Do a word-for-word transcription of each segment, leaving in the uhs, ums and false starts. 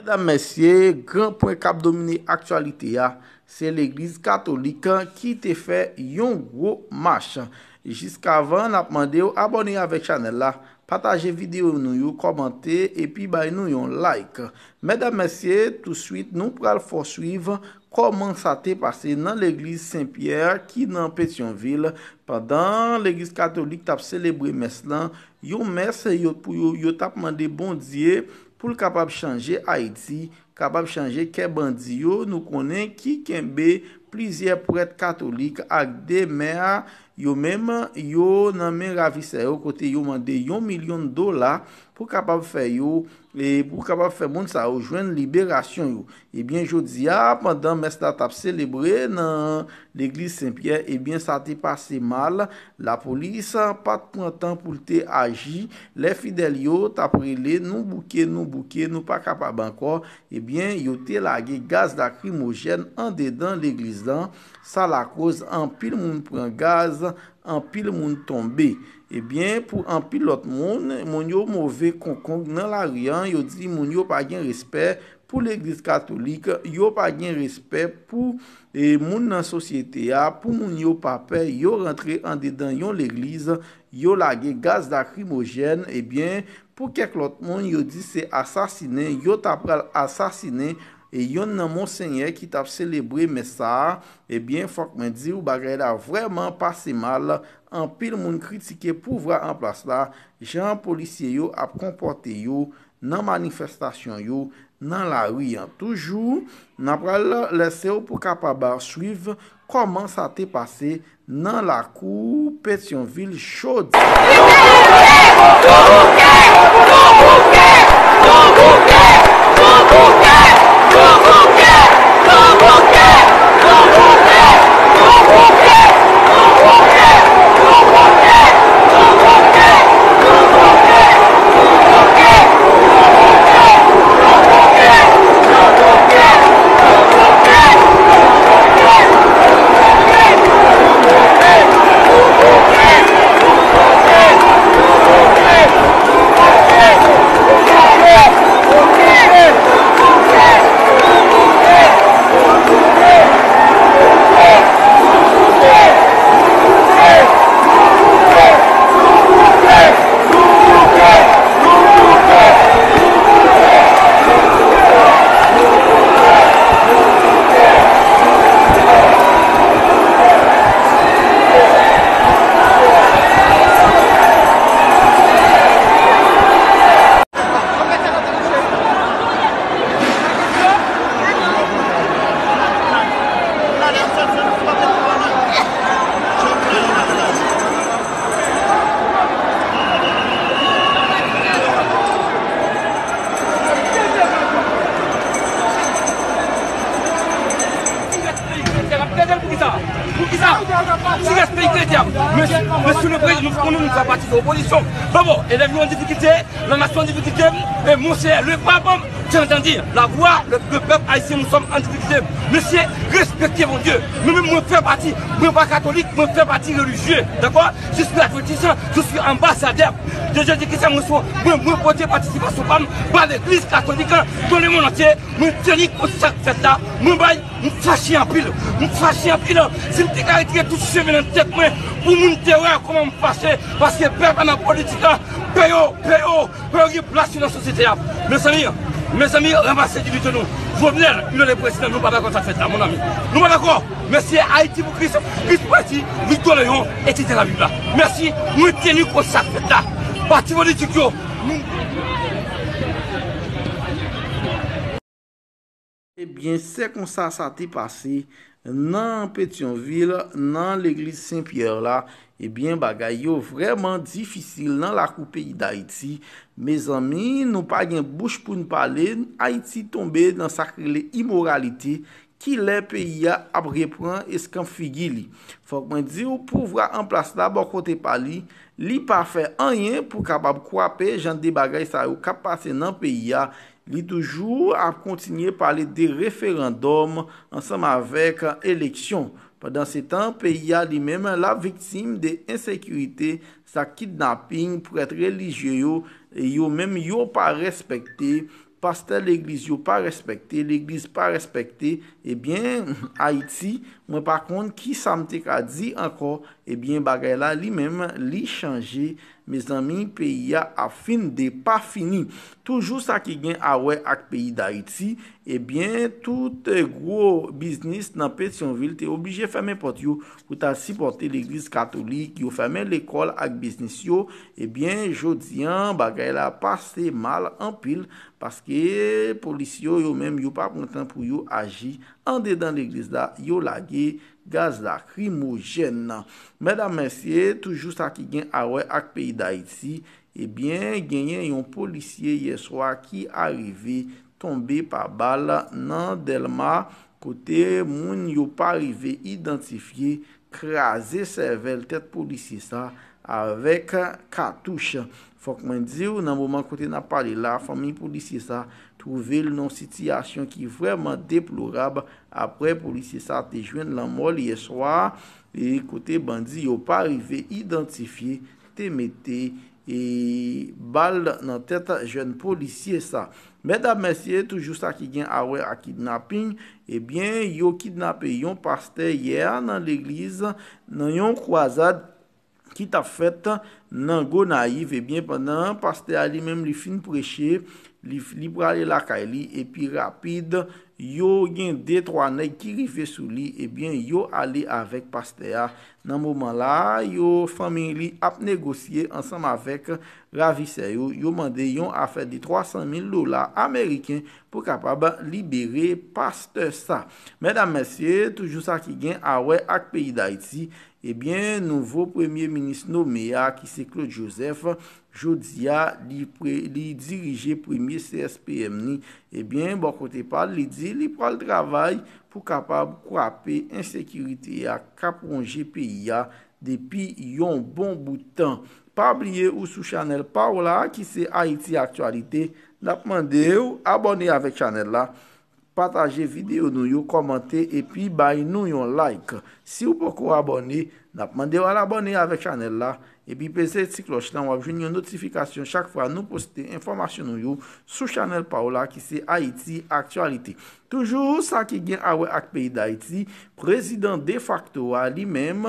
Medam, mesye, gran pwen k ap domine aktyalite a, se legliz katolik ki te fè yon gwo mach. Jiskavan, n ap mande w abòne avèk chanèl la, pataje videyo nou yo, kòmante epi bay nou yon like. Medam, mesye, touswit nou pral fè w swiv kòman sa te pase nan legliz Sen Pyè ki nan Petyonvil, pandan legliz katolik t ap selebre mès lan, yon mès yo, pou yo, yo t ap mande Bondye pou l kapab chanje Ayiti, kapab chanje kè bandi yo, nou konnen ki kenbe plizyè prèt katolik ak de mè a, yo menm, yo nan men ravisè yo, kote yo mande yon milyon dola pou kapab fè yo, e pou kapab fè moun sa yo jwenn liberasyon yo. Ebyen, jodi a, pandan mès la t ap selebre nan legliz Sen Pyè, ebyen, sa te pase mal. Lapolis pa t pran tan pou l te aji. Lè fidèl yo t ap rele, "Nou bouke, nou bouke, nou pa kapab ankò," ebyen, yo te lage gaz lakrimojèn andedan legliz lan. Sa lakoz anpil moun pran gaz, anpil moun tonbe. Ebyen, pou anpil lòt moun, moun yo move konkong nan lari a, yo di moun yo pa gen respè pou legliz katolik, yo pa gen respè pou, e, moun nan sosyete a, pou moun yo pa pè, yo rantre andedan yon legliz, yo lage gaz lakrimojèn, ebyen, pou kèk lòt moun, yo di se asasinen, yo ta pral asasinen, e yonn nan monsenyè ki t ap selebre mès sa a, ebyen, fòk mwen di w, bagay la vrèman pase mal. Anpil moun kritike pouvwa an plas la, jan polisye yo ap konpòte yo nan manifestasyon yo nan lari an. Toujou, n a pral lèse w pou kapab swiv kòman sa te pase nan lakou Petyonvil jodi. Poukisa? Ti respè kretyen. Mesye, mesye le prezidan, nou konnen nou fè pati de opozisyon. Bon, bon, elèv yo an difikilte, la nasyon an difikilte, e Monseyè le Pap, bien entendu, la voix, le, le peuple haïtien, nous sommes en difficulté. Mesye, respekte Bondye. Mwen menm, mwen fè pati, mwen pa katolik, mwen fè pati relijye, dakò? Je suis adventiste, je suis ambassadeur de Jésus-Christ, mwen, mwen, mwen pote patisipasyon pa m ba legliz katolik dans le monde entier. Mwen teni kont sa k fèt la, mwen bay, m fache anpil, m fache anpil. Si m te ka retire tout cheve nan tèt mwen pou moun te wè kòman m fache, paske pèp la nan politik la, pè yo, pè yo, pè yo gen plas yo nan sosyete a. Mezanmi, mezanmi, ranmase diyite nou. Jovenel, nou le prezidan, nou pa dakò sa k fèt la, mon ami. Nou pa dakò. Mèsi, Ayiti pou Kris, Kris pou Ayiti, Victor Léon, et cetera, viv la. Mèsi, mwen teni kont sa k fèt la. Pati politik yo, nou Ebyen, se konsa sa te pase nan Petyonvil, nan legliz Sen Pyè la. Ebyen, bagay yo vrèman difisil nan lakou peyi Dayiti. Mezanmi, nou pa gen bouch pou n pale. Ayiti tonbe nan sa k rele imoralite. Kilè peyi a ap reprann eskanp figi li? Fòk mwen di w, pouvwa an plas la, bò kote pa li, li pa fè anyen pou kapab kwape jan de bagay sa yo k ap pase nan peyi a. Li toujou ap kontinye pale de referandòm ansanm avèk eleksyon. Pandansetan, peyi a li menm, l ap viktim de ensekirite, sa kidnaping, prèt relijye yo, yo menm yo pa respekte. Pastè legliz yo pa respekte, legliz pa respekte, ebyen, Ayiti, mwen pa konn ki sa m te ka di ankò, ebyen, bagay la li menm, li chanje, mezanmi, peyi a ap fin de pa fini. Toujou sa ki gen a wè ak peyi Dayiti, ebyen, tout gwo biznis nan Petyonvil te oblije fèmen pòt yo pou ta sipòte legliz katolik, yo fèmen lekòl ak biznis yo, ebyen, jodi an, bagay la pase mal anpil, paske polis yo, yo menm, yo pa pran tan pou yo aji andedan legliz la, yo lage gaz lakrimojèn. Medam, mesye, toujou sa ki gen a wè ak peyi Dayiti, ebyen, genyen yon polisye yè swa ki arive tonbe pa bal nan Dèlma, kote moun yo pa rive idantifye kraze sèvèl tèt polisye sa avèk katouch. Fòk mwen di w, nan moman kote n ap pale la, fanmi polisye sa twouve l nan yon sitiyasyon ki vrèman deplorab apre polisye sa te jwenn lanmò l yè swa, e kote bandi yo pa rive idantifye te mete e bal nan tèt jèn polisye sa. Medam, mesye, toujou sa ki gen a wè ak kidnaping, ebyen, yo kidnape yon pastè yè a nan legliz, nan yon kwazad ki t ap fèt nan Gonayiv, ebyen, pandan pastè a li menm li fin preche, li, li prale lakay li, epi rapid, yo gen de twa nèg ki rive sou li, ebyen, yo ale avèk pastè a. Nan moman la, yo, fanmi li ap negosye ansanm avèk ravisè yo, yo mande yon afè de twa san mil dola ameriken pou kapab libere pastè sa. Medam, mesye, toujou sa ki gen a wè ak peyi Dayiti, ebyen, nouvo premye minis nome a, ki se Claude Joseph, jodi a, li pre-, li dirije premye C S P M ni. Ebyen, bò kote pa l, li di li pral travay pou kapab kwape ensekirite a k ap wonje peyi a depi yon bon bout tan. Pa bliye ou sou chanèl pa w la, ki se Ayiti Aktyalite. N ap mande w abòne avèk chanèl la, pataje videyo nou yo, kòmante epi bay nou yon like. Si w poko abòne, n ap mande w al abòne avèk chanèl la, epi peze ti klòch lan, w ap jwenn yon notifikasyon chak fwa nou poste enfòmasyon nou yo sou chanèl pa w la, ki se Ayiti Aktyalite. Toujou sa ki gen a wè ak peyi Dayiti, prezidan defakto a li menm,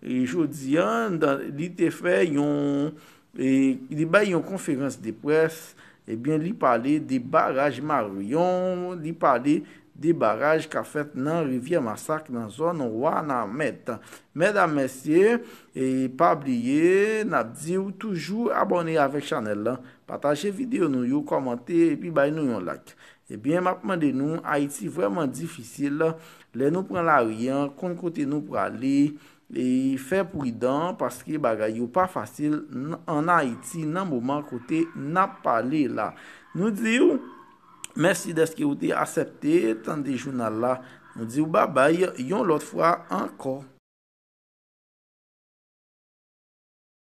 e, jodi a, li te fè yon, e, li bay yon konferans de près, ebyen, li pale de baraj Marion, li pale de baraj k ap fèt nan Rivyè Masak, nan zòn Wanament. Medam, mesye, e pa bliye, n ap di w toujou abòne avèk chanèl lan, pataje videyo nou yo, kòmante, epi bay nou yon like. Ebyen, m ap mande nou, Ayiti vrèman difisil. Lè nou pran lari an, konn kote nou prale, e fè pridan, paske bagay yo pa fasil n-, ann Ayiti nan moman kote n ap pale la. Nou di w mèsi dèske ou te aksepte tande jounal la. Nou di w babay, yon lòt fwa ankò.